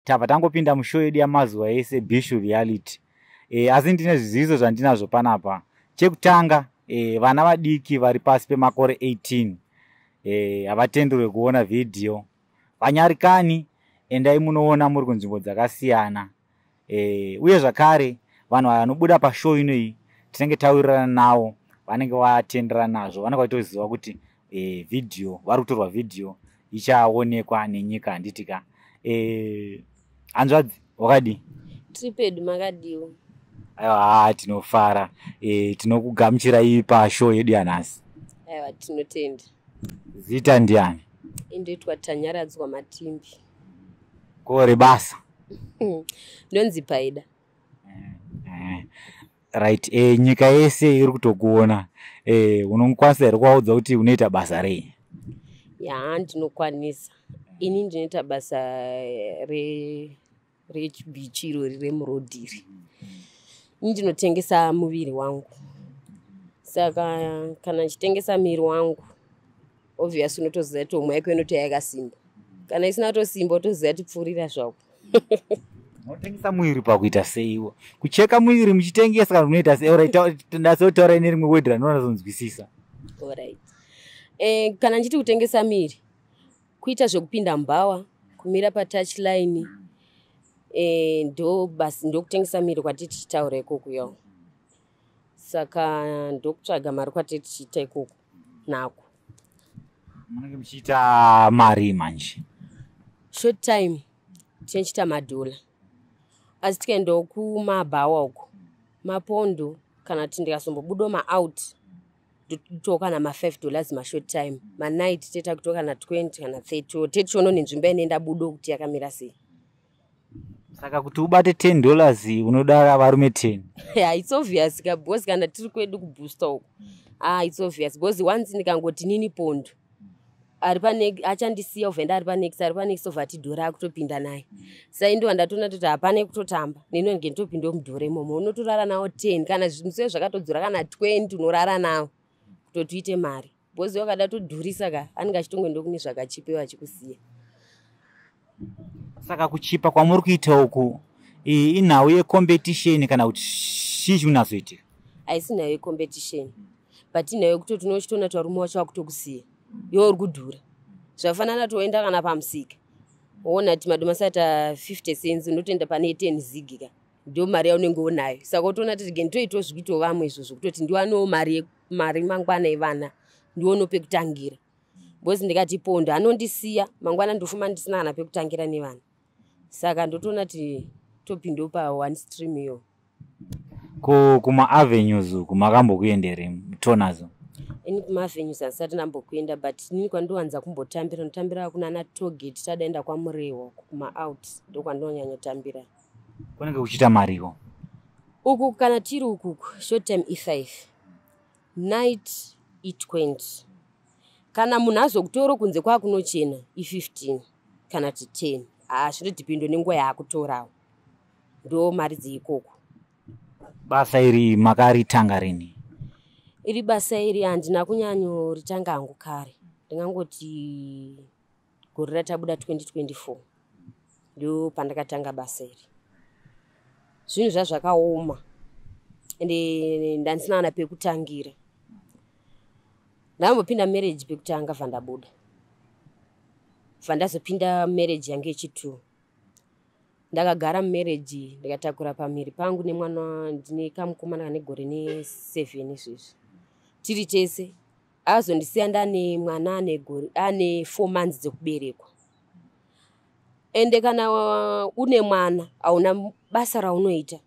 Tabva tangopinda mushow yedu yamazuva ese, Bishu Reality. Asi ndine zviziviso zvandinazvo panapa. Chekutanga, vana vadiki vari pasi pemakore 18 havatenderwe kuona vhidhiyo. Vanyarikani, endai munoona muri kunzvimbo dzakasiyana. Uye zvakare vanhu vanobuda pashow inoyi tinenge tawirirana navo, vanenge vatenderana nazvo, vanenge vachitoziva kuti vhidhiyo vari kutorwa, vhidhiyo ichaonekwa nenyika, handiti ka? Hanzvadzi, wakadii? Tiri pedu, makadiwa? Aiwa, tinofara. Tinokugamuchirai pashow yedu yanhasi. Aiwa, tinotenda. Zita ndiani? Indoitwa Tanyaradzwa Matimbi. Ko rebasa? Ndonzi Paida. Right. Nyika yese iri kutokuona. Unokwanisa here kuvaudza kuti unoita basa rei? Ya, ndinokwanisa. Ini ndinoita basa rechibichi irori remurodhi iri. Ini ndinotengesa muviri wangu, saka kana ndichitengesa muviri wangu, obvious unotoziva kuti homwe yako inotova yakasimba. Kana isina kutosimba, utoziva kuti pfuurira zvako. Unotengesa muviri pakuita seiwo? Kucheka muviri muchitengesa kana unoita sei? Ndasotaura nerimwe word randinonyatsonzwisisa. Alright. Kana ndichiti kutengesa miri, kuita zvekupinda mubhawa, kumira patouchline, ndo basi, ndokutengesa miri kwatiri tichitaura ikoko yawo. Saka ndokutsvaga mari kwatiri tichiita ikoko nako. Munenge muchiita mari manje? Short time tinochiita madhola, asi tikaendawo kumabhawa uko mapondo, kana kuti ndikazombobudawo maout, ndotoitawo kana ma5 dollars mashort time. Manight toita kuto kana 20 kana 30, tetichiona nenzvimbo inoenda budo kuti yakamira sei. Saka kuti ubate $10 unoda varume 10? Yeah, it's obvious ka, because kana tiri kwedu kubooster uko, ah, it's obvious, because once ndikangoti nini pondo, ari pane achandisiya, ubva enda ari panext, ari panext, obva ati dhora akutopinda naye. Sai ndova ndatoona kuti hapana kutotamba neni, nge nditopindawo mudhora imomo. Unotorara nawo 10, kana museve zvakatodzora kana 20, unorara nawo kutoti uite mari, because wakada todhurisa ka, anenge achitongoenda kune zvakachipewa achikusiya. Saka kuchipa kwamuri kuita uku, iyi inhau yecompetition kana kuti chii chikunazoitika? Haisi nhau yecompetition, but inhau yekutoti unochitoona kuti varume vacho vakutokusiya, iwe uri kudhura. Zvafanana toenda kana pamusika, woona kuti madomasi ata 50 cents, unotoenda pane 10 zig ka, ndo mari yaunenge unayo. Saka utoona kuti ge nditoitawo zvikuitawo vamwe izvozvo, kutoti ndiwanewo mari mangwana evana, ndionewo pekutangira, because ndikati pondo anondisiya mangwana, ndofuma ndisina kana pekutangira nevana. Saka ndotoona kuti topindawo pa one stream iyo. Ko kumaavenues uku makambokuendere tonazo? Ini kumaavenues handisati ndambokuenda, but inini kwandowanza kumbotambira, ndotambira kunana Tollgate, tadaenda kwaMurewa kumaout, ndokwandinonyanyotambira. Kunenge kuchiita mariwo? Uku kana tiri ukuku, short time i5, night i20. Kana munhu azokutora kunze kwakunochena, i15 kana kuti 10. Haa, zvinodhipendo nenguva yaakutorawo, ndo mari dzeikoko. Basa iri makaritanga rini? Iri basa iri handina kunyanyoritanga hangu kare, ndingangoti gore ratabuda 2024 ndo pandakatanga basa iri. Zvinhu zvazvakaoma, ende ndandisina kana pekutangira. Ndambopinda marriage pekutanga, bva ndabuda, bva ndazopinda marriage yangu yechi2. Ndakagara mumarriage, ndikatakura pamhiri pangu nemwana. Ndine kamukomana kane gore ne7 izvezvi, tiri tese. Azondisiya ndane mwana ane gore, ane 4 months dzekuberekwa. Ende kana une mwana, hauna basa raunoita,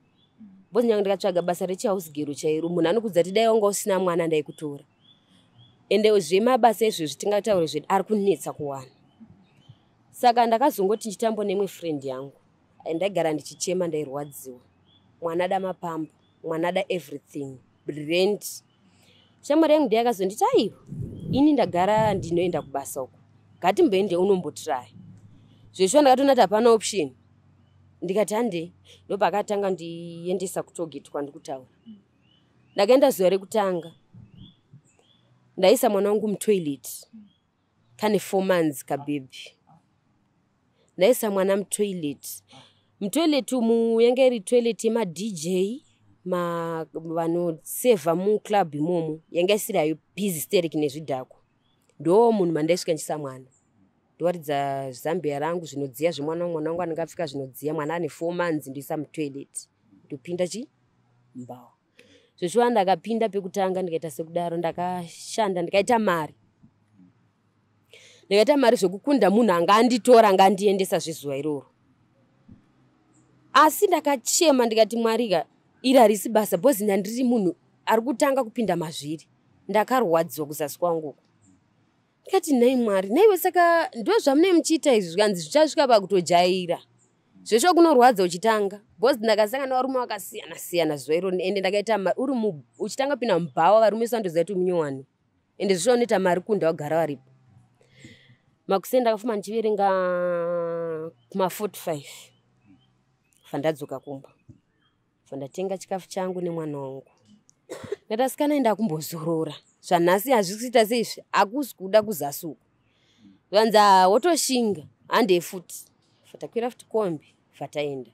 because nyange ndikatsvaga basa rechihouse girl chairo, munhu anokudza kuti dai wanga usina mwana ndaikutora. Ende zvemabasa izvezvi tingataure zvedu, ari kunetsa kuwana. Saka ndakazongoti ndichitambo neimwe friend yangu, ndaigara ndichichema, ndairwadziwa, mwana ada mapamba, mwana ada everything, rent. Shamwari yangu ndiyakazonditi, "Aiwa, ini ndagara ndinoenda kubasa uko, ngatimboende unombotiraya." Zveshuwa ndakatoona kuti hapana option, ndikati handei. Ndopakatanga ndiendesa kuTollgate kwandikutaura. Ndakaenda zuva rekutanga, ndaisa mwana wangu mutoilet kane 4 months kabhebhi. Ndaisa mwana mutoilet. Mutoilet umu yange iri toilet yemaDJ vanosevha muclub imomo, yanga isiri hayo busy sterek nezvidhakwa. Ndo munhu mandaisvika ndichisa mwana, ndowaridza zambia rangu zvinodziya zvemwana wangu. Mwana wangu anenge apfeka zvinodziya, mwana ane 4 months, ndoisa mutoilet, ndopinda chi mbawa. Zveshuwa ndakapinda pekutanga ndikaita sekudaro, ndakashanda ndikaita mari, ndikaita mari zvekukunda munhu anga anditora, anga andiendesa zvezuva iroro. Asi ndakachema ndikati, "Mwarika, iri harisi basa," because ndandiri munhu ari kutanga kupinda mazviri. Ndakarwadziwa kuzasi kwangu uku, ndikati, "Nhai Mwari, naiwe, saka ndo zvamunee muchiita izvi?" Zvikanzi, "Zvichasvika pakutojaira." Zvesho kunorwadza uchitanga, because ndakasangana nevarume vakasiyana siyana zuva iro, ende ndakaita uri uchitanga kupinda mubhawa, varume sandoziva kuti munyowani, ende zvisho unoita mari kunda wagara varipo. Makuseni ndakafuma ndichiverenga kuma45, vandadzoka kumba, vandatenga chikafu changu nemwana wangu. Ndati, "Asikana, enda kumbozorora, zvanhasi hazvisi kuita seizvi, hakusi kuda kuzasi uku." Vanzi, "Wotoshinga, handei futi." Takwira futi kombi, vataenda,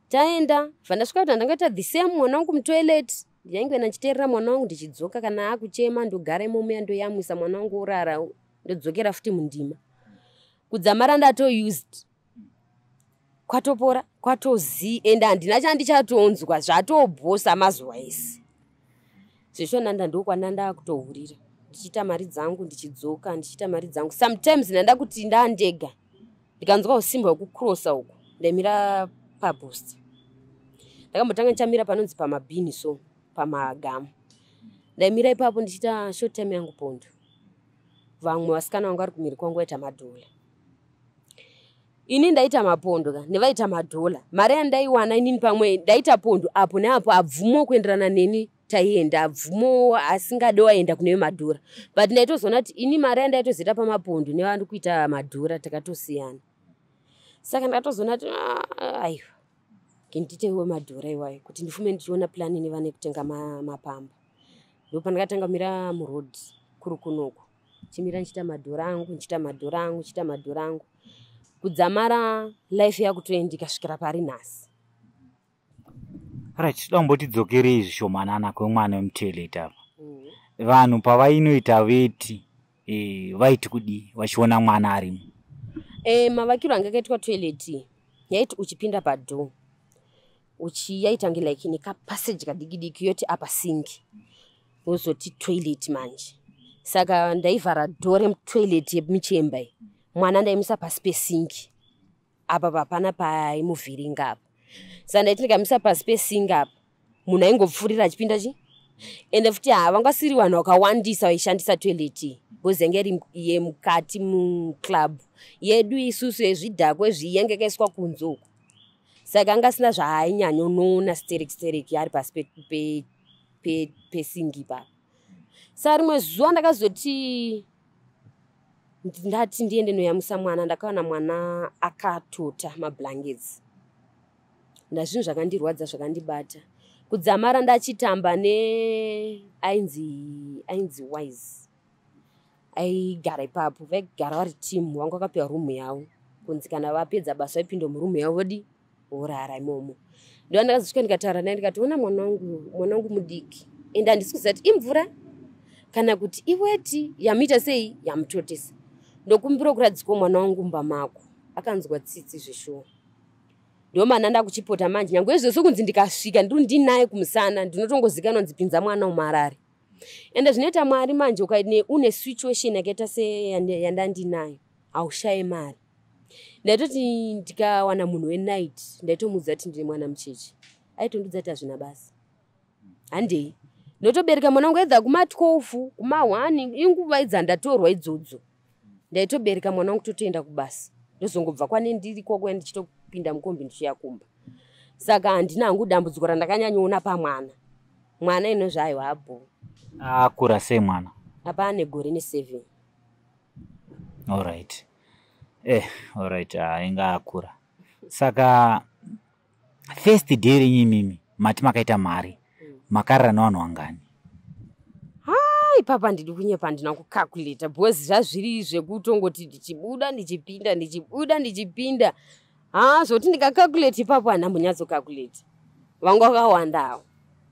taenda, vandasvika kuti handangaita the same, mwana wangu mutoilet. Ndaingoenda ndichiteerera mwana wangu, ndichidzoka kana akuchema, ndogara imomuya, ndoyamwisa mwana wangu, orara, ndodzokera futi mundima. Kudzamara ndato used, kwatopora, kwatozii, ende handina chandichatonzwa, zvatobhosa mazuva ese. Zveshonanda ndokwana ndakutohurira, ndichiita mari dzangu, ndichidzoka ndichiita mari dzangu. Sometimes ndanda kuti ndandega, ndikanzwa usimba hwekucrossa uku, ndaimira paboost. Ndakambotanga ndichamira panonzi pamabhini, so pamagamu, ndaimira ipapo ndichiita short time yangu pondo. Vamwe vasikana vangu vari kumhiri kwangu vaita madhola, ini ndaita mapondo ka, nevaita madhola. Mari yandaiwana inini, pamwe ndaita pondo apo neapo, abvumo kuenderana neni taienda, abvumo asingade waenda kune madhora, but ndaitozoona kuti ini mari yandaitozoita pamapondo nevari kuita madhora takatosiyana. Saka ndakatozoona kuti, "Ah, aiwa, ngenditewo madhora iwayo kuti ndifume ndichiona plani nevane kutenga mapamba." Ndopandakatanga kumira muroad kuri kunoku, chimira ndichiita madhora angu, ndichiita madhora angu, ndichiita madhora angu, kudzamara life yakutoendika svikira pari nhasi. Right, toda kumbotidzokerei zvishomanana kwemwana wemutoilet apa. Vanhu pavainoita veti, vaiti kudii vachiona mwana arimo? Mavakiro anga akaitwa toilet, yaiti uchipinda padoor yaita like nekapassage kadiki diki, yoti apa sink, wozoti toilet manje. Saka ndaivhara door remutoilet yemuchemba iyi, mwana ndaimuisa pasi pesink apa, papana paimuvhiringa apa. Saka ndaiti ndikamuisa pasi pesink apa, munhu aingopfuurira achipinda chi, ende futi havangasiri vanhu vakawandisa vaishandisa toilet iyi, because yange iri yemukati muclub yedu isusu yezvidhakwa ezvi yange yakaiswa kunze uku. Saka anga asina zvaainyanyonoona sterek sterek ari pasi pesingi ipapo. Saka rimwe zuva ndakazoti ndati ndiende noyamwisa mwana, ndakawana mwana akatota mablankets. Ndazvinhu zvakandirwadza, zvakandibata kudzamara ndachitamba neainzi ainzi Wise, aigara ipapo. Vaigara vari timu vangu, vakapiwa rumu yavo, kunzi kana vapedza basa vaipinda murumu yavo, vodi vorara imomo. Ndo ndakazosvika ndikataura naye, ndikati, "Ona mwana wangu, mwana wangu mudiki, ende handisi kuziva kuti imvura kana kuti iweti yamuita sei yamutotesa. Ndokumbira kuradzikwa mwana wangu mumba mako." Akanzwa tsitsi zveshuwa. Ndomana ndakuchipota manje, nyange izvozvo kunzi ndikasvika ndiri ndinaye kumusana, ndinotongozikanwa nzi, "Pinza mwana umarare." Ende zvinoita Mwari manje, ukaine une situation yakaita seyandandinayo, haushaye mari. Ndaitoti ndikawana munhu wenight, ndaitomuudza kuti ndine mwana mucheche, aitondiudza kuti hazvina basa, handei. Ndotobereka mwana wangu either kuma12, kuma1, inguva idzandatorwa idzodzo. Ndaitobereka mwana wangu, totoenda kubasa, ndozongobva kwane ndiri kwakwa, ndichitopinda mukombi, ndichiya kumba. Saka handina hangu dambudziko randakanyanyoona pamwana. Mwana inozvi aiwa abho. Akura sei mwana? Apa ane gore ne7. Alright, alright, ainge akura. Saka first day renyu imimi mati makaita mari, makarara nevanhu vangani? Ha, Ipapa handidi kunyepa, handina kucalculata because zvazviri zvekutongoti ndichibuda ndichipinda, ndichibuda ndichipinda. Ha, zvoti ndikacalculate ipapo handina mbonyatsocalculate. Vanga vakawandawo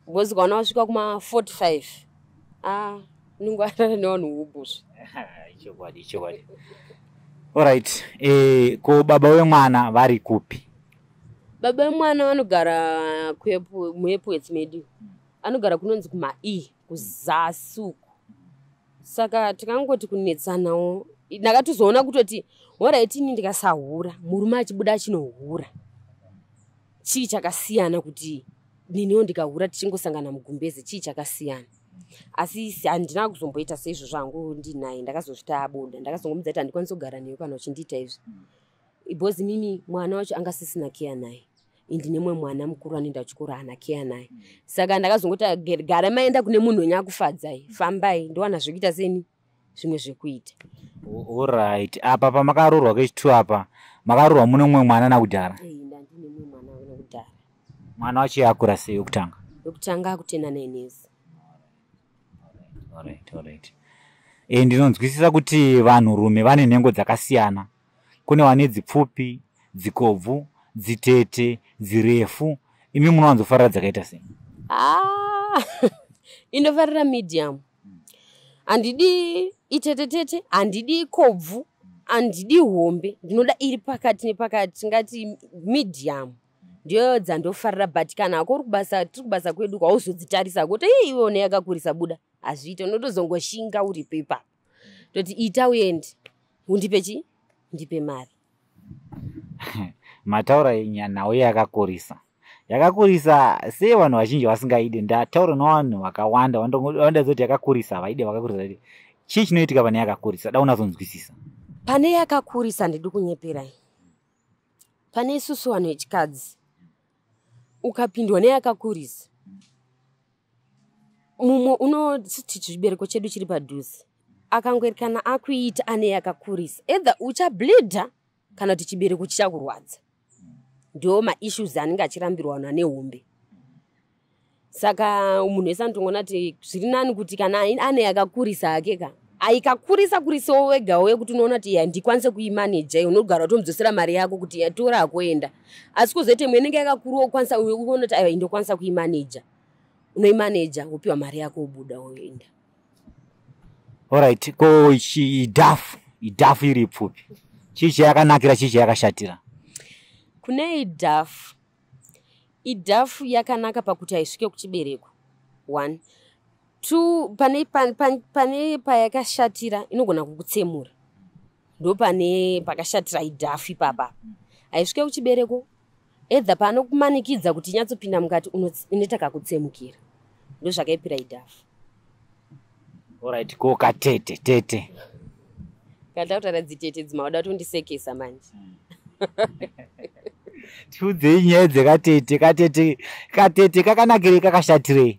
because ukaona wasvika kuma45, a unenge warara nevanhu hobhozve. Chokwadi, chokwadi. Alright, ko baba wemwana vari kupi? Baba vemwana vanogara muEpworth medu, anogara kunonzi kumaE kuzasi uku. Saka tikangoti kunetsanawo, ndakatozoona kutoti alright, ini ndikasahura, murume achibuda achinohura, chii chakasiyana kuti niniwo ndikahura tichingosangana mugumbeze? Chii chakasiyana? Asi handina kuzomboita seizvozvo hangu ndinaye. Ndakazozvita abuda. Ndakazongomudza kuti handikwanisi kugara newe kana uchindiita izvi because mimi mwana wacho anga sisina keya naye. Indine mumwe mwana mukuru anoenda kuchikoro, haana keya naye. Saka ndakazongoti gara maenda kune munhu wenyu akufadzai, fambai, ndowana zvekuita seni zvimwe zvekuita. Alright, apa pamakaroorwa kechi2 apa, makaroorwa mune mumwe mwana nakudhara? Ndandine mumwe mwana nakudhara. Mwana wacho yakura sei wekutanga? Wekutanga akutena 9 years. Alright. Ndinonzwisisa kuti vanhurume vane nhengo dzakasiyana. Kune vane dzipfupi, dzikobvu, dzitete, dzirefu. Imi munowanzofarira dzakaita sei? Ah, inofarira medium. Handidi itetetete, handidi ikobvu, handidi hombe. Ndinoda iri pakati nepakati, tingati medium, ndiyo dzandofarira. But kana hako uri kubasa, tiri kubasa kwedu, kwauzodzitarisa kuti ii iwone yakakurisa, buda, hazviite. Unotozongoshinga uripo ipapo, toti ita uende, undipe chi ndipe mari. Mataura nhau yakakurisa. Yakakurisa sei vanhu vazhinji vasingaidi? Ndataura nevanhu vakawanda vandazoti yakakurisa vaide vakakurisa. Chii chinoitika pane yakakurisa? Da unazonzwisisa. Pane yakakurisa, handidi kunyeperai, pane isusu vanhu vechikadzi, ukapindwa neyakakurisa, mumwe unoti chibereko chedu chiri padhuze, akangoerekana akuita ane yakakurisa, either uchableedha kana kuti chibereko chichakurwadza. Ndo maissues anenge achirambirwa vanhu ane hombe. Saka munhu wese anotongoona kuti zviri nani kuti kana ane yakakurisa hake ka, aikakurisa kurisawo wegawo yekuti unoona kuti handikwanise kuimaneja, unogara utomudzosera mari yako kuti tora hakuenda. Asi kuzoita imwe inenge yakakura, ukwanisa uona kuti aiwa, indokwanisa kuimaneja, unoimaneja, wopiwa mari yako, wobuda, woenda. Alright, ko idhafu, idhafu iri pfupi, chii chayakanakira, chii chayakashatira? Kune idhafu, idhafu yakanaka pakuti haisvike kuchibereko, one, two. Pane payakashatira, inogona kukutsemura. Ndo pane pakashatira idhafu ipapa, haisvike kuchibereko. Either panokumanikidza kuti inyatsopinda mukati, inoita kakutsemukira. Ndo zvakaipira idhafu. Alright, ko katete tete? Kada kutaura dzitete dzimauda kutondisekesa manje. Tiudzei nyaya dzekatete. Katete, katete kakanakirei, kakashatirei?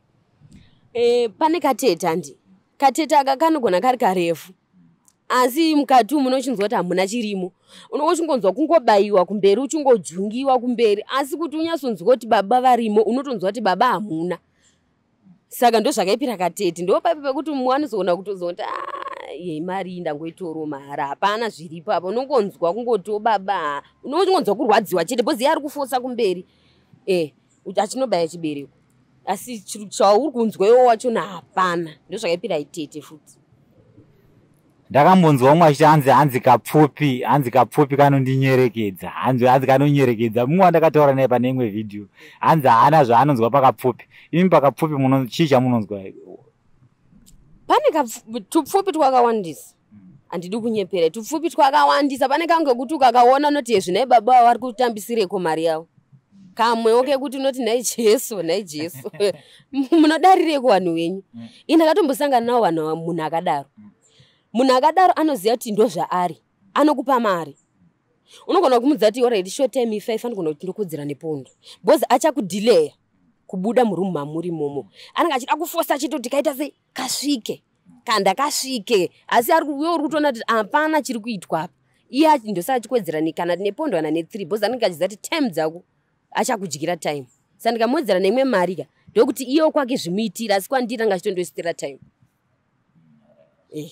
Pane katete, handi katete aka kanogona kari karefu, asi mukati umu unochinzwa kuti hamuna chirimo. Unenge uchingonzwa kungobayiwa kumberi, uchingojungiwa kumberi, asi kuti unyatsonzwa kuti baba varimo, unotonzwa kuti baba hamuna. Saka ndo zvakaipira katete. Ndo paipo pekuti mumwe anozoona kutozona kuti ah, yei mari iyi ndangoitoro mahara, hapana zviripo apa. Unongonzwa kungotiwo baba, unongonzwa kurwadziwa chete because iye ari kufosa kumberi achinobaya chibereko, asi chauri kunzwa iwo wachona hapana. Ndo zvakaipira itete futi. Ndakambonzwa umwe achiti hanzi kapfupi, hanzi kapfupi kanondinyerekedza, hanzi kanonyerekedza. Mumwe wandakataura naye pane imwe vhidhiyo, hanzi haana zvaanonzwa pakapfupi. Imi pakapfupi chii chamunonzwa? Pane tupfupi twakawandisa, handidi kunyepera, tupfupi twakawandisa. Pane kange kuti ukakaona unoti hezvinai baba vari kutambisireko mari yavo. Kamwewo kekuti unoti nhai Jesu, nhai Jesu, munodarireko vanhu venyu? Ini ndakatombosangana navo vanhu. Munhu akadaro, munhu akadaro anoziva kuti ndo zvaari, anokupa mari. Unogona kumudza kuti alright, short time ifive, anogona kuti ndokudzira nepondo because achakudhileya kubuda murumu mamuri momo. Anenge achida kufosa achitoti kaita sei kasvike kanda kasvike, asi iwe uri kutoona kuti hapana chiri kuitwa apa. Iye ndosaka achikwedzera kana nepondo kana ne3 because anenge achiziva kuti time dzako achakudyira time. Saka ndikamuwedzera neimwe mari ka, ndokuti iyewo kwake zvimuitira, asi kwandiri anga achitondoisitira time. Eh.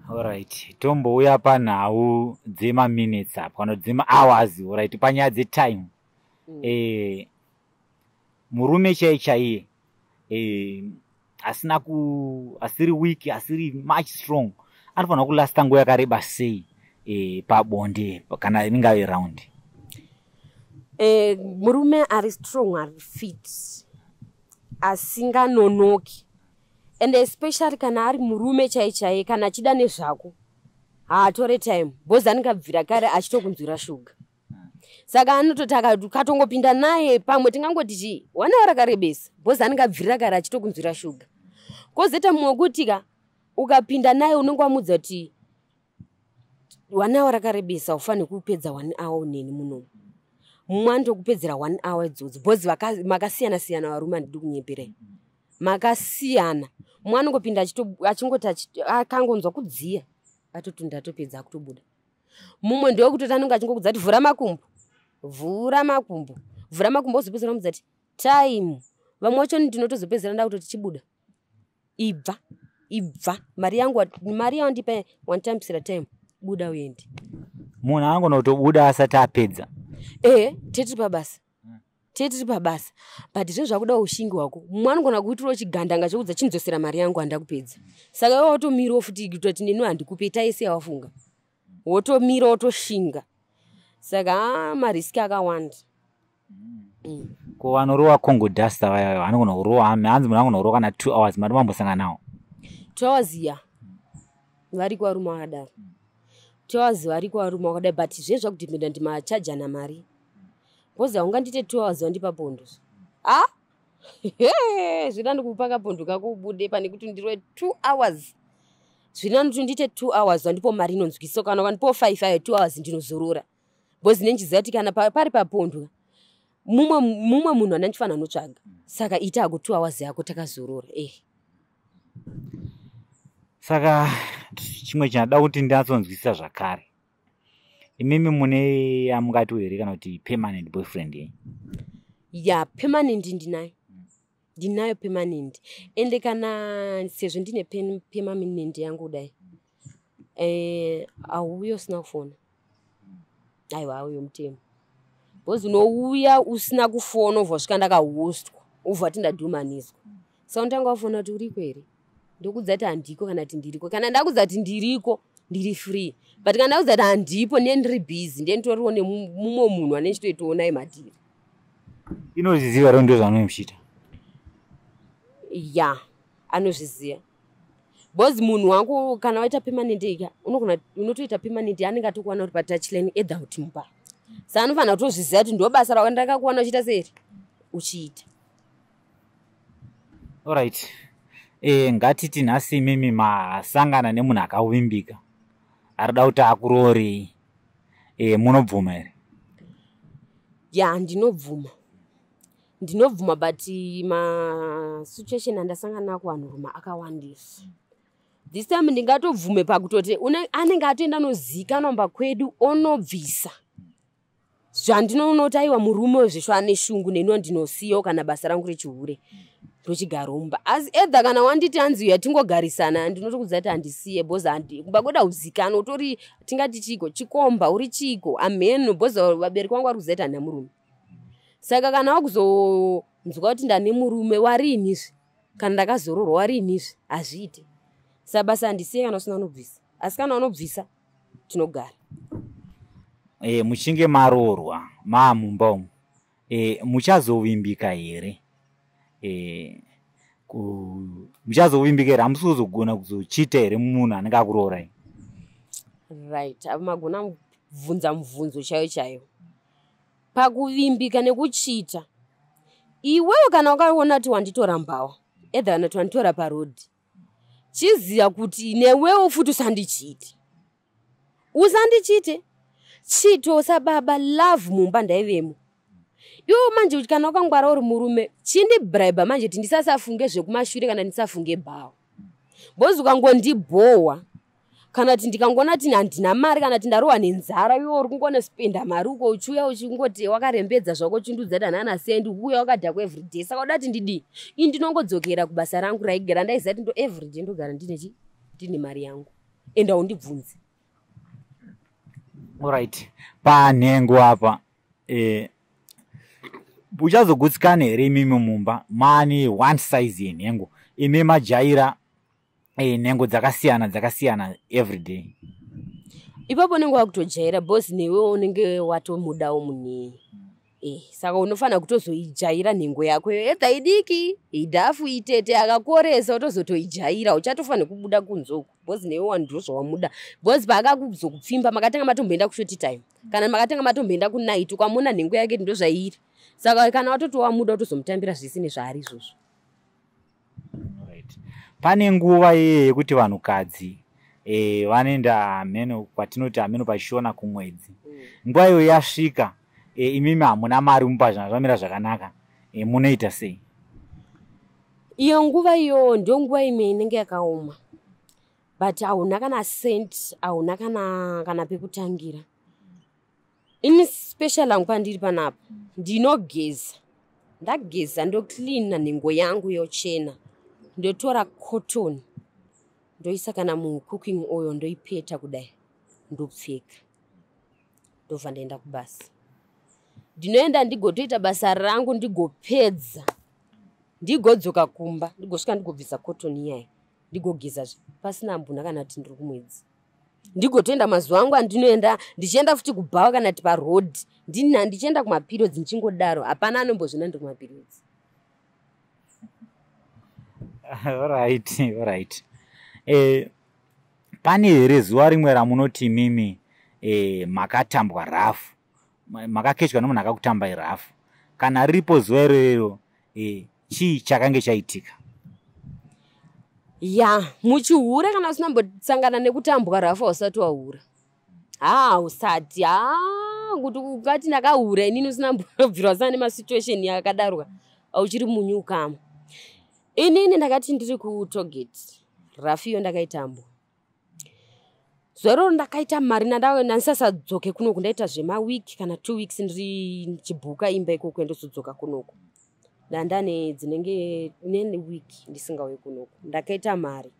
Alright, tombouya panhau dzemaminutes apa kana dzemahours. Alright, panyaya dzetime, murume chaiye chaiye, asina ku asiri weak, asiri much strong, anofanira kulasta nguva yakareba sei pabonde, kana ringave round? Murume ari strong, ari fit, asinganonoki, and especially kana ari murume chai chaiye, kana achida nezvako, haatore time, because anenge abvira kare achitokunzwira shuga. Saka anototi katongopinda naye pamwe tingangoti chii, one hour rakarebesa, because anenge abvirira kare achitokunzwira shuga. Kwozoita mumwe wekuti ka ukapinda naye, unenge wamudza kuti one hour rakarebesa, ufanire kupedza one hour neni munomu. Mumwe anotokupedzera one hour idzodzo, because makasiyana siyana varume, handidi kunyeperai, makasiyana. Mumwe anongopinda achingoti akangonzwa kudziya, atotunda, atopedza, akutobuda. Mumwe ndewekutoti anenge achingokudza kuti vhura makumbo, vhura makumbo, vhura makumbo, ozopedzera mudza kuti time. Vamwe vacho ndinotozopedzera nda kutoti chibuda, ibva, ibva, mari yangu, mari yawandipa wanditambisira time, buda uende. Munhu angona kutobuda asati apedza? Ehe, tetiri pabasa, tetiri pabasa, but zvinhu zvakuda ushingi hwako. Mumwe anogona kuitirawo chigandanga chokudza, chindidzosera mari yangu, handa kupedza. Saka iwe watomirawo futi kutoti neni handikupe, taise yawafunga, wotomira, wotoshinga. Saka marisks akawanda. Ko vanorowa Congo dust vaya, vanogona kurowa, hanzi munhu anogona kurowa kana 2 hours, mari mambosangana nawo? 2 hours ya, variko varume vakadaro. 2 hours, variko varume vakadai, but zvinhu zvakudhipenda ndimachajana mari, because haungandiite 2 hours wandipa pondo. A, zvina ndikupa kapondo kako ubude, pane kuti ndirwe 2 hours. Zvina kuti ndiite 2 hours wandipo mari inonzwisa. Kana wandipo five ayo, 2 hours ndinozorora, because nenchiziva kuti kana pari papondo, mumwe munhu anandifanira notsvaga. Saka ita hako 2 hours yako takazorora, eh. Saka chimwe chandada kuti ndinyatsonzwisisa zvakare, imimi mune yamungati here kana kuti permanent boyfriend yenyu? Ya, permanent ndinayo, ndinayo permanent. Ende kana sezvo ndine permanent yangu kudai, hauuyi usina kufona. Aiwa, auyo mutemo, because unouya usina kufona, ubva wasvika ndakahostwa, ubva wati ndadhumaniswa. Saka unotanga wafona kuti uriko here, ndokudza kuti handiko kana kuti ndiriko. Kana ndakudza kuti ndiriko, ndiri free, but kana ndakudza kuti handipo, ndiye ndiri busy, ndiye nditoriwo nemumwe munhu ane chitoitoonai madhiri. Inozviziva here ndo zvamunenge muchiita? Ya, anozviziva, because munhu wangu kana waita permanent ika, unogona unotoita permanent, anenge atokuwana uri patouchline, either kuti mumba. Saka anofanira kutozviziva kuti ndo basa rako ndakakuwana uchiita seiri uchiita. Alright, ngatiti nhasi imimi masangana nemunhu akavimbika, arida kuti akuroorei, munobvuma here? Ya, ndinobvuma, ndinobvuma, but masituation andasangana nako, vanhurume akawandisa. This time ndingatobvume pakutoti anenge atoenda nozikanwa mba kwedu, onobvisa zvandinoona kuti aiwa, murume wezvesho ane shungu neniwo, ndinosiyawo kana basa rangu rechihure, ndochigara mumba. Asi either kana wanditi hanzi uya tingogarisana, ndinotokudza kuti handisiye, because handi kumba kwedu hauzikanwa, utori tingati chiko, chikomba uri chiko, amheno, because vabereki vangu vari kuziva kuti handina murume. Saka kana wakuzonzwa kuti ndane murume warinizve, kana ndakazororwa warinizve, hazviite. Saka basa handisiye kana usina unobvisa, asi kana unobvisa tinogara. Muchinge maroorwa, maamumba umu, muchazovimbika here? Muchazovimbika here? Hamusi kuzogona kuzochita here munhu anenge akuroorai? Right, apa magona bvunza mubvunzo chaiyo chaiyo. Pakuvimbika nekuchita, iwewe kana wakaona kuti wanditora mbawa, either kana kuti wanditora parodhi, chiziva kuti newewo futi usandichite, usandichite. Chito sababa love mumba ndaivemo. Iwo manje kana wakangwara uri murume, chindibraiba manje kuti ndisasafunge zvekumashure, kana ndisafunge bhawa, because ukangondibhohwa, kana kuti ndikangoona kuti handina mari, kana kuti ndarohwa nenzara, iwe uri kungonospenda mari uko, uchiuya uchingoti wakarembedza zvako, uchindiudza kuti hanana sendi, ukuuya wakadhakwa everyday. Saka uda kuti ndidii? Ini ndinongodzokera kubasa rangu raigara ndaiziva kuti ndo everyday ndogara ndine chi Ndine mari yangu, ende haundibvunzi. Alright, panhengo apa, uchazogutsikana here imimi mumba mane one size yenhengo, imi majaira nhengo dzakasiyana dzakasiyana everyday? Ipapo unenge wakutojaira, because newe unenge watomudawo munei. Saka unofanira kutozoijaira nhengo yako edha idiki, idhafu, itete, akakoresa, utozotoijaira. Uchatofanira kubuda kunze uku, because newe wandiro zvawamuda, because paakakuzokupfimba makatanga matomboenda kushort time kana makatanga matomboenda kunight, ukamuna nhengo yake ndo zvairi. Saka kana watoti wamuda, utozomutambira zvese nezvaari izvozvo. Right. Pane nguva iye yekuti vanhukadzi vanoenda hameno kwatinoti hameno pachishona kumwedzi. Nguva iyoyo yasvika, imimi hamuna mari mupa, zvana zvamira zvakanaka, munoita sei? Iyo nguva iyo ndo nguva imwe inenge yakaoma, but hauna kana cent, hauna kana pekutangira. Ini special hangu pandiri panapa, ndinogeza, ndageza, ndocleana nhengo yangu yochena, ndotora cotton, ndoisa kana mucooking oil, ndoipeta kudai, ndopfeka, ndobva ndaenda kubasa. Ndinoenda ndigotoita basa rangu, ndigopedza, ndigodzoka kumba, ndigosvika, ndigobvisa cotton iyayi, ndigogezazve pasina mbuna kana kuti ndiri kumwedzi. Ndigotoenda mazuva angu andinoenda, ndichienda futi kubhawa kana kuti paroad, ndichienda kumaperiods, ndichingodaro, hapana anombozvina ndiri kumaperiods. Alright. Pane here zuva rimwe ramunoti mimi makatambwa rafu, makakechwa nemunhu akakutambai rafu? Kana riripo zuva irorero, chii chakange chaitika? Ya, muchihure kana usina mbosangana nekutambwa rafu, hausati wahura. Ha, usati ha kuti ungati ndakahura inini usina mbobvira wasana nemasituation yakadaroka, auchiri munyukama. Inini ndakati ndiri kutollgate, rafu iyo ndakaitambwa. Zuva iroro ndakaita mari, nandisasadzoke kunoku. Ndaita zvemawiki kana 2 weeks ndiri ndichibhuka imba ikoko, ndozodzoka kunoku. Ndandane dzinenge newiki ndisingauyi kunoku. Ndakaita mari,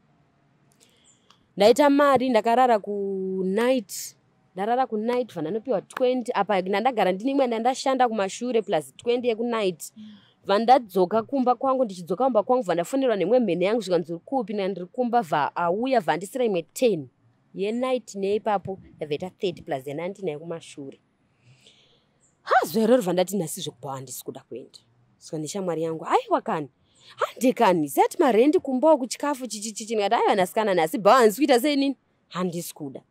ndaita mari, ndakarara kunight, ndarara kunight, vandanopiwa 20. Apa ndandagara ndine imwe ndandashanda kumashure, plus 20 yekunight. Vandadzoka kumba kwangu, ndichidzoka kumba kwangu, vandafonerwa nemwe mhene yangu, zvikanzi, "Uri kupi?" Ndiri kumba. Vha auya, vhandisira imwe 10 yenight, neipapo yabva 30 plus yanandinayo kumashure. Ha, zuva iroro vandati, "Nhasi zvekubva handisi kuda kuenda." Saka neshamwari yangu, "Aiwa kani, hande kani, zati marendi kumbawo kuchikafu chichichichi." Ndikati, "Aiwa nasikana, nhasi bhawa handisi kuita seinini, handisi kuda,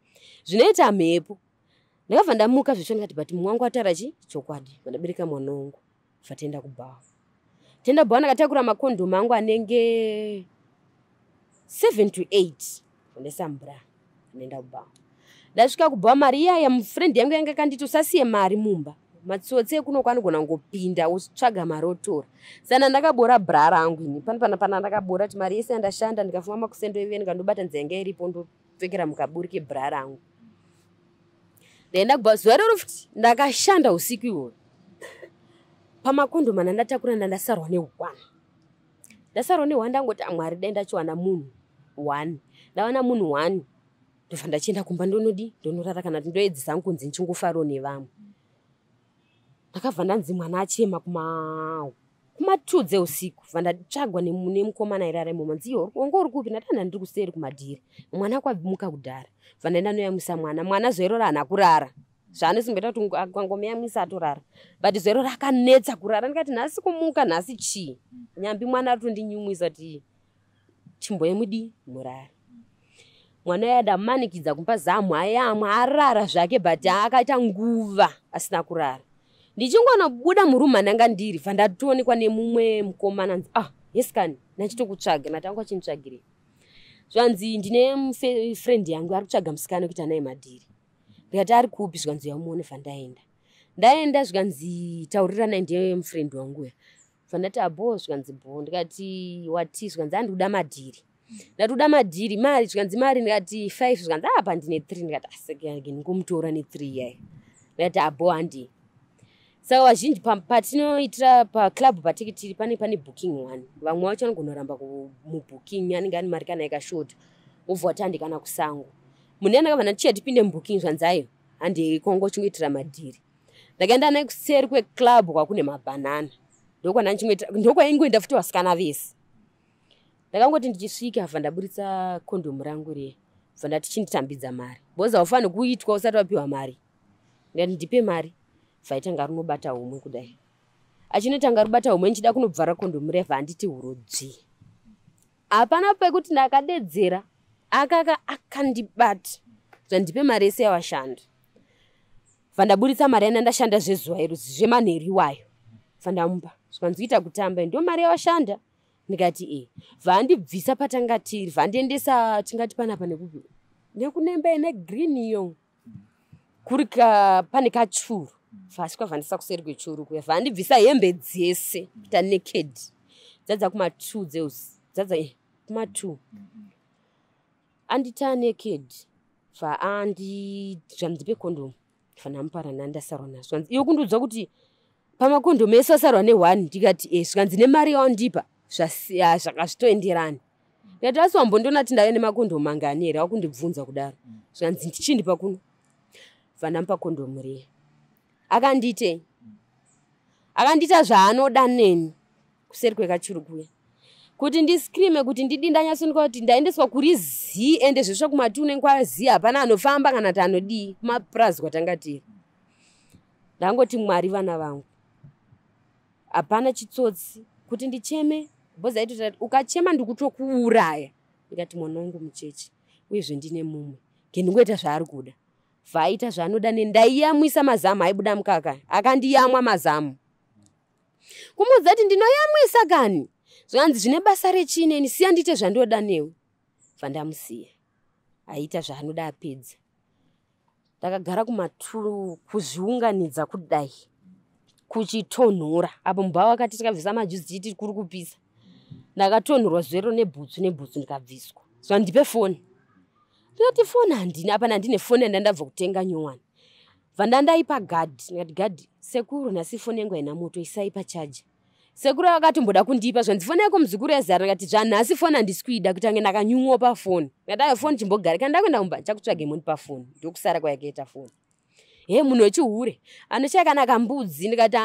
zvinoita mhepo." Ndakabva ndamuka zvecho, ndikati, "But mumwe wangu ataura chi chokwadi." Vandabereka mwana wangu, bva kubhawa, tenda bhawa. Ndakatakura makondomu angu anenge 7 to 8, ndaisa mubra, ndaenda kubhawa. Ndasvika kubhawa, mari iyaya mufriend yangu yanga kanditi, "Usasiye mari mumba, matsotsi ekuno anogona kungopinda utsvaga mari otora." Saka ndakabora bra rangu ini pana pana pana, ndakabora kuti mari yese yandashanda, ndikafuma makusendo ive, ndikandobata nzira yanga iripo, ndopfekera mukaburi kebra rangu. Ndaenda kubva zuva rero futi, ndakashanda usiku ihwoyo. Pamakondomu andandatakura, ndandasarwa neone, ndasarwa neone. Ndangoti, "Amwari, dai ndachiwana munhu one." Ndawana munhu one, ndobva ndachienda kumba, ndonodi ndonorara kana kuti ndoedzisa hangu kunzi ndichingofarawo nevamwe. Ndakabva ndanzi mwana achema kuma 2 dzeusiku. Bva ndatsvagwa nemukomana airara imomo, nzi, "Iwe wanga uri kupi?" Ndati, "Ndiri kuseri kumadhiri, mwana kwamuka kudhara." Bva ndaenda noyamwisa mwana. Mwana zuva iroro haana kurara, zvaanosimboita kuti akangomuyamwisa atorara, but zuva iroro akanetsa kurara. Ndikati, "Nhasi kumuka nhasi chii nyambi?" Mwana aritondinyumwisa kuti, "Chimboyemudi murara." Mwana uya ndamanikidza kumupa zamu, ayamwa, arara zvake, but akaita nguva asina kurara. Ndichingonobuda murumu andanga ndiri, bva ndatoonekwa nemumwe mukomana, nzi, "Ah, yes kani, ndachitokutsvaga." Natanga achinditsvagirei? Zvanzi, "Ndine friend yangu ari kutsvaga musikana wekuita naye madhiri." Ndikati, "Ari kupi?" Zvikanzi, "Yamuone." Bva ndaenda, ndaenda, zvikanzi, "Tauriranai, ndiye mufriend wangu uya." Bva ndati, "Abo." Zvikanzi, "Bo." Ndikati, "Wati?" Zvikanzi, "Handikuda madhiri." Ndati, "Uda madhiri mari?" Zvikanzi, "Mari." Ndikati, "Five." Zvikanzi, "Apa ndine three." Ndikati, "Aseke, ndingomutora nethree yayo." Ndikati, "Abo, handi." Saka vazhinji patinoitira paclub patiki tiri, pane booking one. Vamwe vacho vanogona kuramba mubooking, anenge ane mari kana yakashota. Wobva wati hande kana kusango. Munhu iyani akabva ndati chiya tipinde mubooking zvanzi aiwa handei kongo chingoitira madhiri. Ndakaenda naye kuseri kweclub kwakune mabhanana. Ndokwaingoenda futi vasikana vese. Ndakangoti ndichisvika bva ndaburitsa kondomu rangu riye. Bva ndati chinditambidza mari. Because haufaniri kuitwa usati wapiwa mari. Ndikati ndipe mari. Bva aitanga rinobata homwe kudai. Achinotanga rubata homwe ndichida kunobvara kondomu riya bva anditi huro dzvi. Hapana pekuti ndakadedzera. Akaka akandibata. Zvandipe mari yese yawashanda. Bva ndaburitsa mari yana ndashanda zvezuva iro zvemanheru iwayo. Bva ndamupa. Zvikanzi kuita kutamba ndo mari yawashanda. Ndikati e. Bva andibvisa patanga tiri. Bva andiendesa tingati panapa nekupi. Nekunemba ine green iyo. Kuri pane kachuru. Bva asvika bva ndisa kuseri kwechuru kuya. Bva andibvisa hembe dzese. Kuita naked. Dzadza kuma 2 dzeusi. Dzadza kuma 2. Andita naked. Bva andi zvandipe kondomu. Bva ndamupa rana ndasarwa nazvo. Zvanzi iwe kundiudza kuti pamakondomu ese asarwa ne1 ndikati e zvikanzi nemari yawandipa zvakazvitoenderani. Ndikati asi wambondiona kuti ndauya nemakondomu mangani here wakundibvunza kudaro. Zvikanzi ndichindipa kuno. Bva ndamupa kondomu riya. Akandiitei? Akandiita zvaanoda neni kuseri kwekachuru kuya. Kuti ndiscreame kuti ndidi ndanyatsoonekwa kuti ndaendeswa kuri zii ende zvesva kumatune kwazii hapana anofamba kana kuti anodii kumapurazi kwatanga tiri. Ndangoti Mwari vana vangu. Hapana chitsotsi kuti ndicheme because aitoti ukachema ndikutokuuraya. Ndikati mwana wangu mucheche uyezve ndine mumwe. Ngendingoita zvaari kuda. Vaita zvaanoda neni ndaiyamwisa mazamu aibuda mukaka. Akandiyamwa mazamu. Kumuudza kuti ndinoyamwisa kani. Zvanzi zvine basa rechineni siya ndiite zvandoda newe. Bva ndamusiya. Aita zvaanoda apedza. Ndakagara kumaturu kuzviunganidza kudai. Kuchitonhora. Apo mubhawa wakati tikabvisa majuzi tichiti kuri kupisa. Ndakatonhorwa zvero nebhutsu nebhutsu ndikabviswa. Zvandipe foni. Ndikati foni handina apa handine foni yandandabva kutenga nyowani. Bva ndandaipa gadhi. Ndikati gadhi sekuru nhasi foni yangu haina moto isai pachaja. Sekuru akatomboda kundipa zvanzi foni yako muzukuru yazara. Ndikati zvanhasi foni handisi kuida kuita kunge ndakanyumwa pafoni. Ndikati ayo foni chimbogara kana ndakuenda kumba ndichakutsvage moni pafoni. Ndokusara kwayakaita foni. He munhu wechihure anoshaya kana kambudzi. Ndikati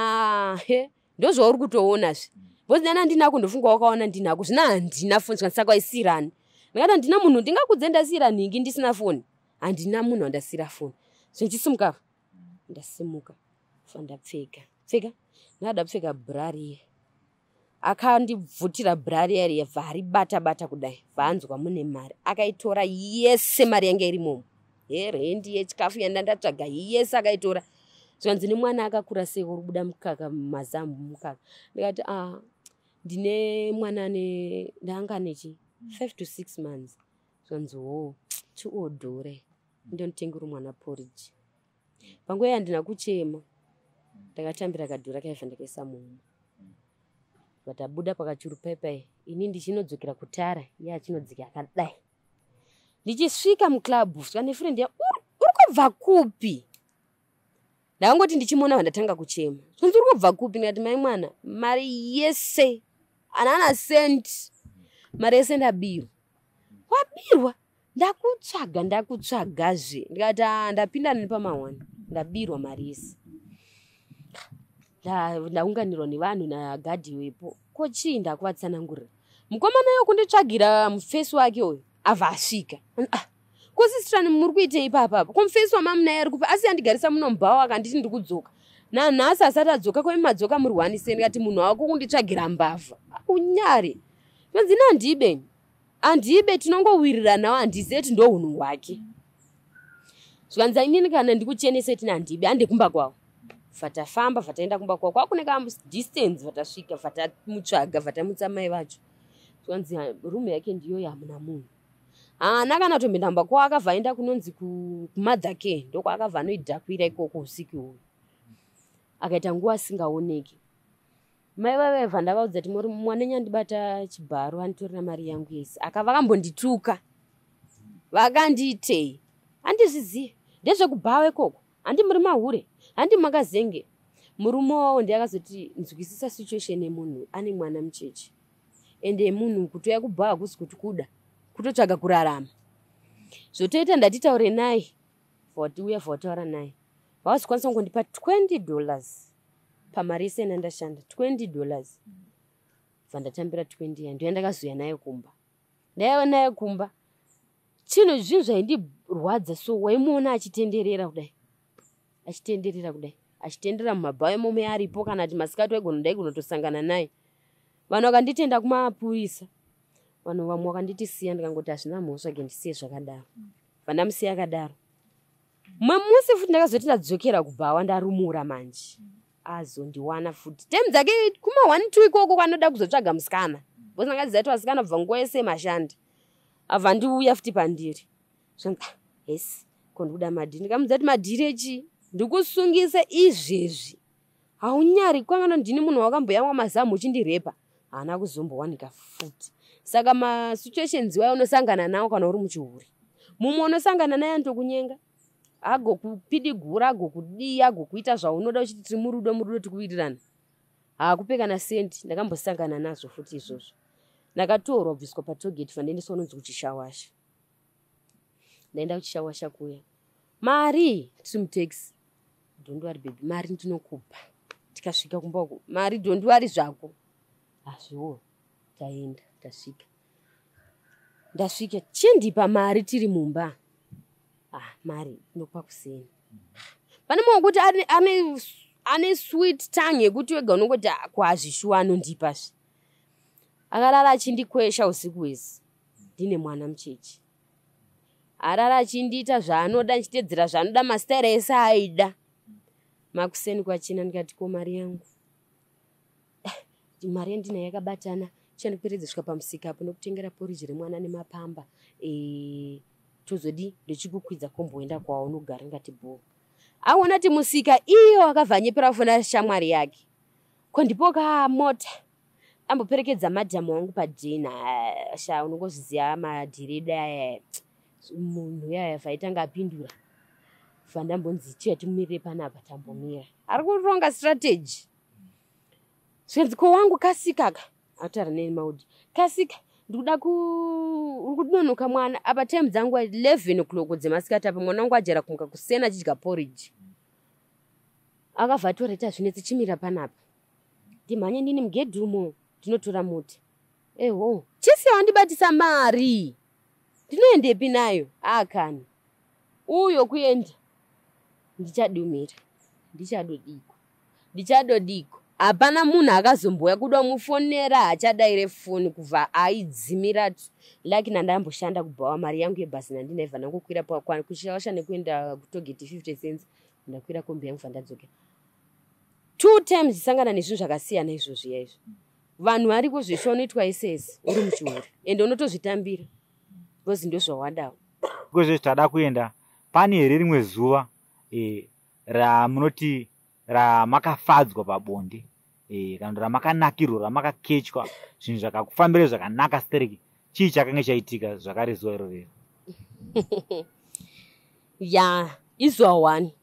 he ndozvauri kutoonazve. Because ndana ndinako ndofunga wakaona ndinako zvino handina foni zvikanzi saka waisirani. Ndikati handina munhu ndingakudze ndasiyira nhingi ndisina foni. Handina munhu wandasiyira foni. Zvinchisimuka apa. Ndasimuka. Ndapfeka. Pfeka. Ndakada kupfeka bra riya. Akandibvutira bra riya riya bva aribata bata kudai. Bva anzwa mune mari. Akaitora yese mari yange irimomo. Herendi yechikafu yandandatsvaga yese akaitora. Zvikanzi nemwana akakura sei uri kubuda mukaka mazamu mukaka. Ndikati ah ndine mwana ne ndanga nechi 5 to 6 months. Zvikanzi wo chiodhore. Ndonotengera mwana porridge. Panguva iya handina kuchema. Ndakatambira kadhura kaibva ndakaisa muhomwe. Vatabuda pakachuru pai ini ndichinodzokera kutara iye achinodzika akadai. Ndichisvika muclub svika nefriend ya uri kubva kupi? Ndakangoti ndichimuona vandatanga kuchema. Zvinzi uri kubva kupi? Ndikati mai mwana mari yese anana cent mari yese ndabirwa. Wabirwa? Ndakutsvaga ndakutsvagazve. Ndikati ndapinda nepamahwani ndabirwa mari yese. Ndaunganirwa nevanhu nagadhi wepo. Ko chii ndakuvatsanangurira. Mukomana uyo kunditsvagira mufesi wake uyu abva asvika. Ko sisitrani muri kuitei ipapa? Ko mufesi wamamunaye ari kupi? Asi andigarisa muno mubhawa akanditi ndiri kudzoka. Nanhasi asati adzoka ko madzoka muri hwanisei? Ndikati munhu wako kunditsvagira mbavha. Unyare. Zvanzi nandibe. Andibe tinongowiriranawo handizive kuti ndo hunhu hwake. Zvikanzi inini kana ndikuchenese tini handibe hande kumba kwavo. Vatafamba vataenda kumba kwavo kwakune ka distance vatasvika vatamutsvaga vatamutsa mai vacho. Zvikanzi room yake ndiyo yamuna munhu. Haana kana kutomboenda kumba kwavo akabva aenda kunonzi kumother care ndokwaakabva anoidhakwira ikoko usiku uyu. Akaita nguva asingaoneki. Mai vaiva ndavaudza kuti mwana wenyu andibata chibharo anditorera mari yangu yese. Akava akambondituka. Vakandiitei? Handizvizivi. Ndezvekubhawa ikoko. Handi muri mahure. Handi makazenge. Murume wavo ndiye akazoti nzwisisa situation yemunhu ane mwana mucheche. Ende munhu kutouya kubhawa hakusi kuti kuda. Kutotsvaga kurarama. Zvotoita ndatitaure naye, vatiuya vataura naye, vavazokwanisa kungondipa $20 pamari yese yandashanda, $20. Bva ndatambira 20 ya, ndoya ndakazoya nayo kumba. Ndaiva nayo kumba, chinhu zvinhu zvaindirwadza. So waimuona achitenderera kudai, achitenderera kudai, achitenderera mumabhawa imomo aripo, kana kuti masikati waigona, ndaigona kutosangana naye. Vanhu vakanditenda kumapurisa, vanhu vamwe vakanditi siya, ndikangoti hazvina mhosva, ke ndisiye zvakadaro. Bva ndamusiya akadaro. Mumwe musi futi ndakazoti ndadzokera kubhawa, ndarumura manje, azondiwana futi temu dzake kuma 1 2 ikoko kwanoda kuzotsvaga musikana, because ndakaziva kuti vasikana kubva nguva yese mashandi. Abva ndiuya futi pandiri, zvanzi, "Ah, yes, ko ndikuda madhiri." Ndikamudza kuti, "Madhiri echi? Ndikusungise izvezvi, haunyari kwangano, ndini munhu wakamboyamwa mazamu uchindirepa." Haana kuzombowanika futi. Saka masituations iwayo unosangana nawo kana uri muchihuri. Mumwe unosangana naye anotokunyenga, agokupidigura, agokudii, agokuita zvaunoda, uchiti tiri murudo, murudo tikuwirirana, haakupe kana sendi. Ndakambosangana nazvo futi izvozvo. Ndakatorwa kubviswa patollgate, fandaendeswa unonzi kuChishawasha. Ndaenda kuChishawasha kuya, mari tiri mutaxi, "Don't worry baby, mari ndinokupa tikasvika kumba uko, mari don't worry zvako." Hazviwo, taenda, tasvika, ndasvika, "Chindipa mari tiri mumba." "Ah, mari ndinokupa kuseni." Pane mumwe wekuti ane sweet tongue yekuti wega unongoti, "Ah, kwazvishuwa anondipazve." Akarara achindikwesha usiku hwese, ndine mwana mucheche. Arara achindiita zvaanoda, ndichitedzera zvaanoda, masitaira ese aida. Makuseni kwachina, ndikati, "Ko mari yangu?" "Mari yandinayo yakabatana, chandikuperedza svika pamusika apo nokutengera poriji remwana nemapamba, tozodi ndochikukwidza komboenda kwaunogara." Ngati bho. Aona ti musika iyo, akabva anyepera kufona shamwari yake, "Ko ndipo kamota amboperekedza madhamu wangu padhina." Sha, unongozviziva madhiri edu aya. Munhu yaya vaitanga apindura, bva ndambonzi, "Chiya timumirire panapa." Tambomira, ari kuronga strategy. Zvinzi, "Ko wangu, kasikaka." Ataura nemaudi, "Kasika, ndikuda ku uri kunonoka mwana apa." Time dzangu 11 o'clock dzemasikati apa, mwana wangu ajara kumuka kusena achidya porridge. Akabva atoreta, "Zvinetsi, chimira panapa, ndimhanye ndini mugedhi umo, ndinotora mota." Eho, chisiya wandibatisa mari, ndinoendepi nayo? Akani uyo kuenda, ndichadumira, ndichadodiko, ndichadodiko. Hapana munhu akazombouya kuda mufonera, haachadaire foni kubva aidzimira. Laki nandamboshanda kubhawa, mari yangu yebhasi nandinaibva ndangokwira kuChishawasha nekuenda kutollgate 50 cents. Ndakwira kombi yangu, vandadzokera. Two times sangana nezvinhu zvakasiyana izvozviya izvo. Vanhu variko zveshe, unoitwa isesi uri muchiuri, ende unotozvitambira because ndozvawadawo. Kwezve tada kuenda, pane here rimwe zuva ramunoti ramakafadzwa pabonde, kana kuti ramakanakirwa, ramakakechwa, zvinhu zvakakufambira zvakanaka stereki? Chii chakange chaitika zvakare zuva irorero? Ya, izuva one,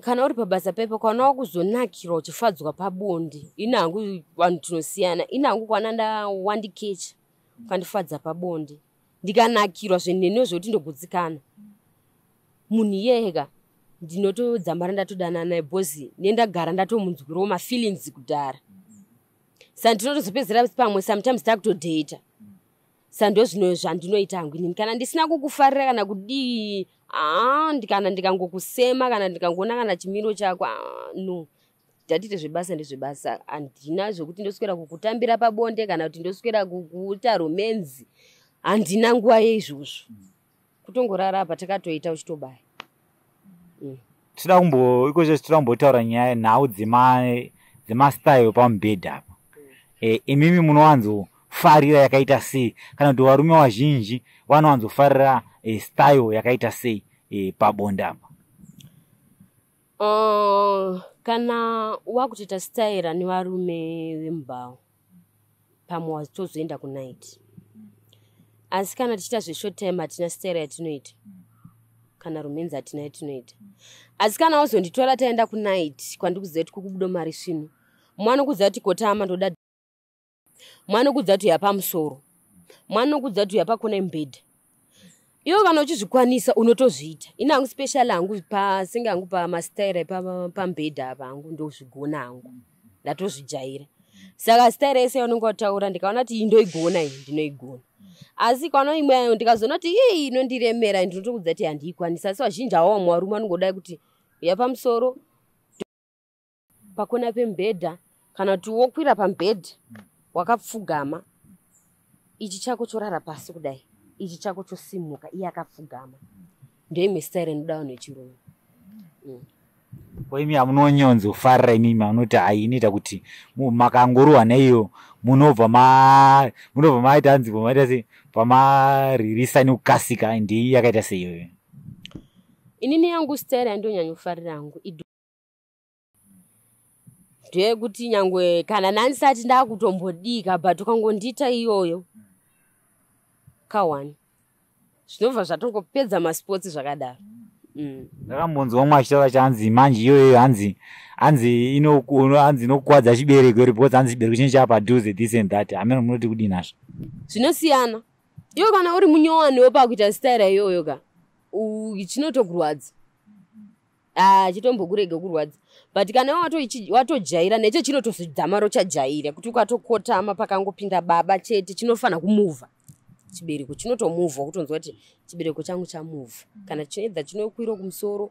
kana uri pabasa pepo, kana wakuzonakirwa uchifadzwa pabonde, ini hangu, vanhu tinosiyana, ini hangu kwana ndawandikecha, ukandifadza pabonde, ndikanakirwa zvenheno zvokuti ndogutsikana, munhu iyeka ndinotodzambara ndatodanana naye, because nendagara ndatomunzwirawo mafeelings kudhara. Saka ndinotozopedzera pamwe sometimes takutodhata. Saka ndo zvino zvandinoita hangu inini. Kana ndisina kukufarira kana kudii, haa, kana ndikangokusema, kana ndikangoona kana chimiro chako, aa, no, ndatite zvebasa, ndezvebasa. Handina zvokuti ndoswera kukutambira pabonde kana kuti ndoswera kukuita romance, handina nguva yeizvozvo. Kutongorara apa takatoita uchitobaya. Tinoda kumbo ikozvo, tinoda kumbotaura nyaya, nhau dzemastyle pamubhedha apa. Imimi munowanzofarira yakaita sei, kana kuti varume vazhinji vanowanzofarira style yakaita sei pabonde apa? Kana wakutoita staira nevarume vemubhawa, pamwe watozoenda kunight. Asi kana tichiita zveshort time, hatina staira yatinoita, kana romance hatina yatinoita. Asi kana wazonditora taenda kunight, kwandikuziva kuti kukubuda mari svinu, mwana kuziva kuti kotama ndoda, mwana kuziva kuti uya pamusoro, mwana kuziva kuti uya pakona imubhedha. Iwe kana uchizvikwanisa unotozviita. Ini hangu special hangu pasenge hangu pamastaira pamubhedha apa hangu ndozvigona hangu, ndatozvijaira. Saka staira yese yaunenge wataura, ndikaona kuti iyi ndoigona, iyi ndinoigona. Asi kana imwe ndikazoona kuti iyi inondiremera, ndinotokuudza kuti handiikwanisi. Asi vazhinji avo vamwe varume vanongodai kuti uya pamusoro pakona pemubhedha, kana kuti wokwira pamubhedha wakapfugama, ichi chako chorara pasi kudai, ichi chako chosimuka, iye akapfugama. Ndoimwe staira inoda vanhu vechirume. Ko imi hamunonyonzofarira imimi, munoti hai inoita kuti makangorohwa neiyo munobva munobva maita hanzi maita sei, pamaririsa nekukasika, ndei yakaita sei iyoyo? Inini yangu staira yandonyanyofarira hangu ndeyekuti nyangwe kana nandisati ndakutombodika, but ukangondiita iyoyo ka1, zvinobva zvatongopedza masports zvakadaro. Ndakambonzwa umwe achitaura chanzi manje iyoyo hanzi inokukwadza chibereko iri, because hanzi chibereko chinenge chapadhuze, this and that. Hameno munoti kudini nazvo? Zvinosiyana. Iwe kana uri munyowaniwo pakuita staira iyoyo ka, chinotokurwadza, chitombokurega kurwadza. But kana iwe watojaira necho, chinotozodzamaro chajaira kuti ukatokotama pakangopinda baba chete, chinofanira kumuvha chibereko, chinotomuvha, kutonzwa kuti chibereko changu chamuvha. Kana chinoedza chinokwira kumusoro,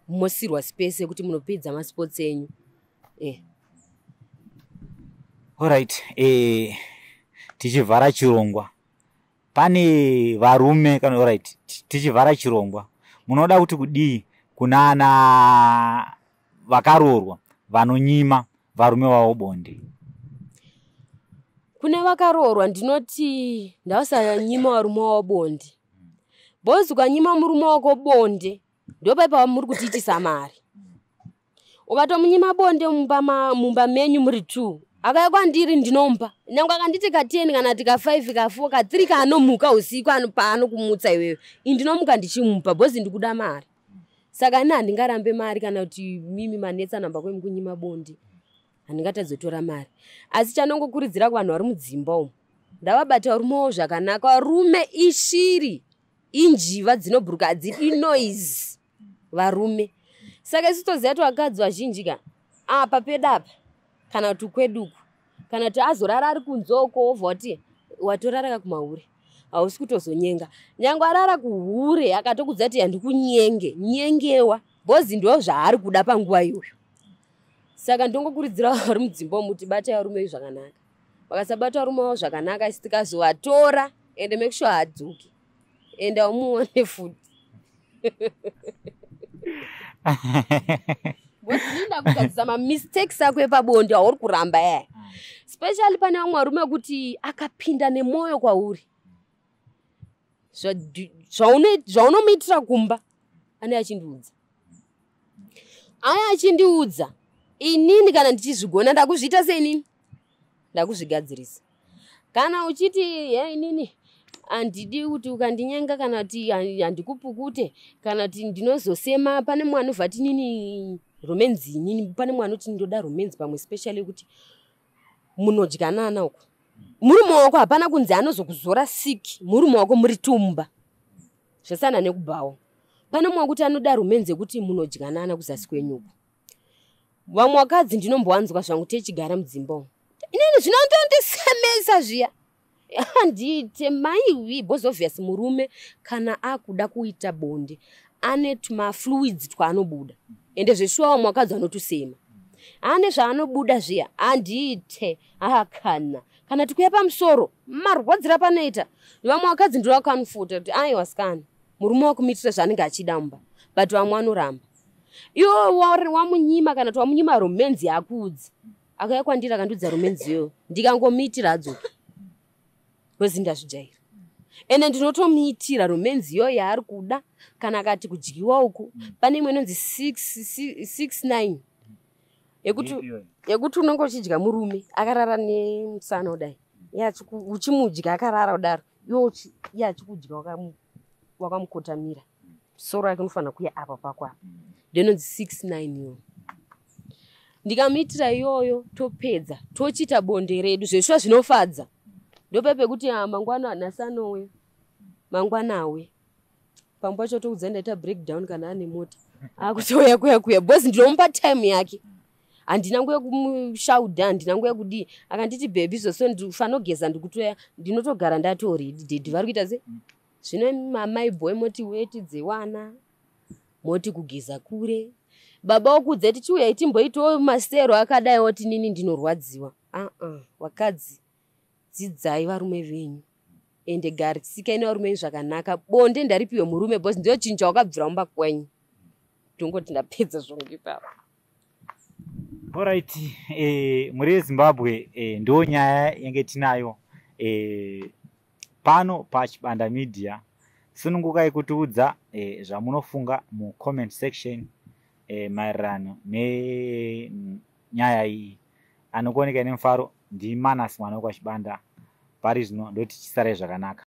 mosirwa space yekuti munopedza masports enyu. Alright, tichivhara chirongwa, pane varume kana, alright, tichivhara chirongwa, munoda kuti kudii kunana vakaroorwa vanonyima varume vavo bonde? Kune vakaroorwa ndinoti ndavasanyima varume wavo bonde, because ukanyima murume wako bonde, ndopaipa muri kutiitisa mari. Ukatomunyima bonde mumba menyu muri two, akauya kwandiri ndinomupa, nyange akanditi ka10 kana ti ka5, ka4, ka3, kaanomuka usiku paanokumutsa iwewe, ini ndinomuka ndichimupa, because ndikuda mari. Saka ini handingarambe mari kana kuti mimi manetsa namba kwemi kunyima bonde, handingatadzotora mari. Asi chanongokurudzira kuvanhu vari mudzimba umu, ndavabata varume wavo zvakanaka. Varume ishiri, injiva dzinobhuruka, hadzidi noise varume. Saka isu toziva kuti vakadzi vazhinji ka, apa pedapa kana kuti kweduku, kana kuti azorara ari kunze uko, wobva wati watorara kakumahure, hausi kutozonyenga. Nyange arara kuhure akatokudza kuti handikunyenge, nyengewa, because ndo zvaari kuda panguva iyoyo. Saka ndongokurudzira vari mudzimba umu kuti batai varume zvakanaka. Vakasabata varume vavo zvakanaka, isi tikazovatora, ende make sure haadzoki, ende aumuone futi, because ndakugadzisa mamistakes ako epabonde auri kuramba yaya. Specially pane vamwe varume ekuti akapinda nemwoyo kwauri, zvaunomuitira kumba ane achindiudza, aya achindiudza inini kana ndichizvigona, ndakuzviita seinini, ndakuzvigadzirisa. Kana uchiti he, inini handidi kuti ukandinyenga, kana kuti handikupukute, kana kuti ndinozosema. Pane mumwe anobva ati nini romance, inini pane mumwe anoti ndoda romance, pamwe specially yekuti munodyanana uko, murume wako hapana kunzi anozokuzora siki, murume wako muri tumba, zvasiyana nekubhawa. Pane mumwe wekuti anoda romance yekuti munodyanana kuzasi kwenyuko. Vamwe vakadzi ndinombowanzwa zvangu techigara mudzimba umu, inini zvinondondisemesa zviya, handiite maiwi, because obvious murume kana akuda kuita bonde ane tumafluids twaanobuda, ende zveshuwa vamwe vakadzi vanotusema, ane zvaanobuda zviya, handiite akana kana tikuya pamusoro, marwadzira panoita. Vamwe vakadzi ndovakamufuta kuti aiwa sikana, murume wakumuitira zvaanenge achida mumba, but vamwe vanoramba. Iwe wamunyima, kana kuti wamunyima romance yaakudza, akauya kwandiri akandiudza romance iyoyo, ndikangomuitira adzoki, because ndazvijaira, ende ndinotomuitira romance iyoyo yaari kuda. Kana akati kudyiwa uku, pane imwe inonzi 69 yekuti unenge uchidya murume akarara nemusana kudai, iye uchimudya akarara kudaro, iwe iye achikudya wakamukotamira, musoro wake unofanira kuya apa pako apa, ndinonzi 69 iyoyo. Ndikamuitira iyoyo, topedza, tochiita bonde redu zveshuwa zvinofadza. Ndope pekuti ah, mangwana nhasi anouya, mangwana auya. Pamwe pacho toudza ndaita breakdown kana ane mota, akutouya kuya kuya, because ndinomupa time yake. Handina nguva yekumushaudha, handina nguva yekudii. Akanditi, "Baby, zvoso ndifanogeza, ndikutoya," ndinotogara ndatoredi. Daddy vari kuita se zvino mamai boy, moti weti dzewana, moti kugeza kure. Baba wokudza, tichiuyai timboitawo masero akadai, oti nini ndinorwadziwa. Aa, vakadzi, dzidzai varume venyu, ende garisikai nevarume venyu zvakanaka. Bonde ndaripiwe murume, because ndiyo chinhu chawakabvira mumba kwenyu. Tongoti ndapedza zvangu ipapo. Alright, muri yeZimbabwe, ndo nyaya yange tinayo pano paChibanda Media. Sunungukai kutiudza zvamunofunga mucomment section maererano nenyaya iyi. Anokuoneka nemufaro ndiManas, mwana wekwaChibanda. Pari zvino ndoti chisarai zvakanaka.